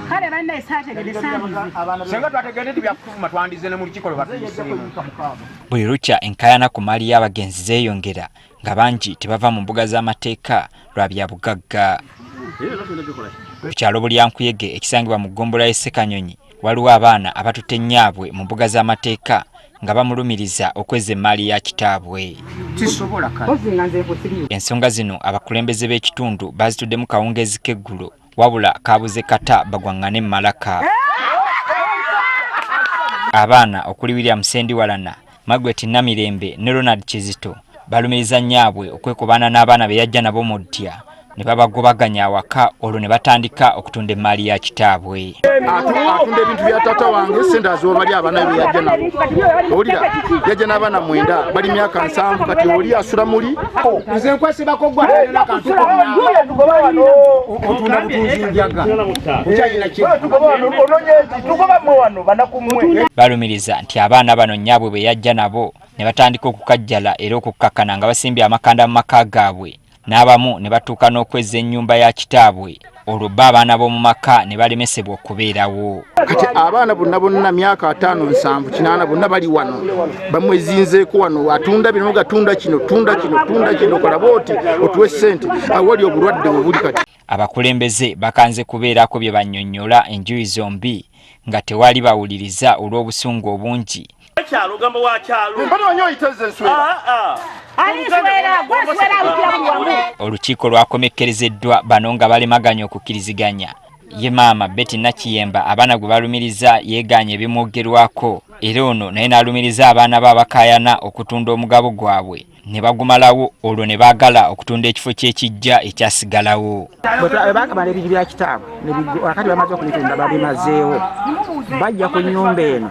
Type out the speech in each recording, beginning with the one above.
Kale bannaye saategedde sambuze. Senga twategedde nti byakutuvuma twandize ne mu lukiiko lwe batuyiseemu. Buli lukya enkaayana ku mmaali y'abagenzi zeeyongera nga bangi tebava mu mbuga z'amateeka lwa bya bugagga. Ku kyalo Bulyankuyege ekisangibwa mu ggombolola y'e Ssekanyonyi waliwo abaana abatutte nnyaabwe mu mbuga z'amateeka nga bamulumiriza okwezza emmaali ya kitaabwe. Ensonga zino abakulembeze b'ekitundu baazituddemu kawungeezi k'eggulo wabula kaabuze kata bagwaŋŋane mu malaka. Abaana okuli William Ssendiwalana, Margaret Namirembe ne Ronald Kizito balumiriza nnyaabwe okwekobaana n'abaana be yajja nabo mu ddya ne babagobaganya awaka olwo ne batandika okutunda emmaali ya kitaabwe. Atunda ebintu bya taata wange, sente aziwa bali abaana be yajja nabo. Owulira, yajja n'abaana 9, bali myaka 70, kati oli asula muli. Nze nkwesibako gwe atalina kantu konna. Otunda butunzi njaga. Okyalina ki? Balumiriza nti abaana bano nnyaabwe bwe yajja nabo ne batandika okukajjala era okukkakkana nga basimbye amakanda mu maka gaabwe n'abamu ne batuuka n'okwezza ennyumba ya kitaabwe olwo bo abaana b'omu maka ne balemesebwa okubeerawo. Kati abaana bonna bonna myaka 50, 70, 80 bonna bali wano bamwezinzeeko wano, atunda bino, gatunda kino, tunda kino, tunda kino, kola bw'oti otuwe ssente, awali obulwadde we buli kati. Abakulembeze bakanze kubeerako bye bannyonnyola enjuyi zombi nga tewali bawuliriza olw'obusungu obungi. Olukiiko lwakomekkerezeddwa bano nga balemaganya okukkiriziganya. Ye maama Betty Nakiyemba abaana gwe balumiriza yeegaanye ebimwogerwako era ono naye n'alumiriza abaana be abakaayana okutunda omugabo gwabwe ne bagumalawo olwo ne baagala okutunda ekifo ky'ekiggya ekyasigalawo. Bwe bakamala ebintu bya kitaabwe akati bamaze okubitunda babimazeewo, bajja ku nnyumba eno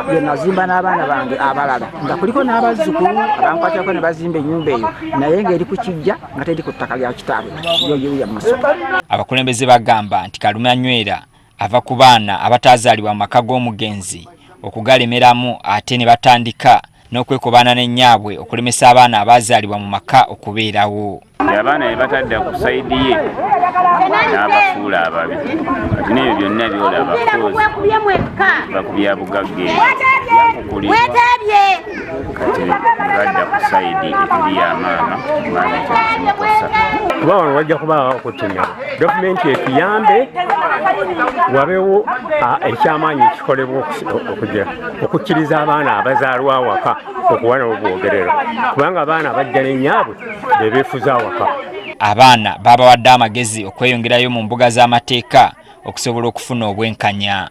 gye nazimba n'abaana bange abalala nga kuliko n'abazzukulu abankwatako ne bazimba ennyumba eyo naye ng'eri ku kiggya nga teri ku ttaka lya kitaabwe yoyo ya Musoke. Abakulembeze bagamba nti Kalumanywera ava ku baana abataazaalibwa mu maka g'omugenzi okugalemeramu ate ne batandika n'okwekobaana ne nnyaabwe okulemesa abaana abaazaalibwa mu maka okubeerawo. Abaana be batadda ku sayidi ye n'abafuula ababi kati n'ebyo byonna byolaba va ku bya bugagga ebyo kati ne badda ku sayidi eteri ya maama, maama ekyakimukosa. Kuba wano wajja kubaawo okuttiŋŋana, gavumenti etuyambe wabeewo ekyamaanyi ekikolebwa okugira okukkiriza abaana abazaalwa awaka okuba nabo bwogerero, kubanga abaana abajja n'ennyaabwe be beefuza awaka. Abaana baabawadde amagezi okweyongerayo mu mbuga z'amateeka okusobola okufuna obwenkanya.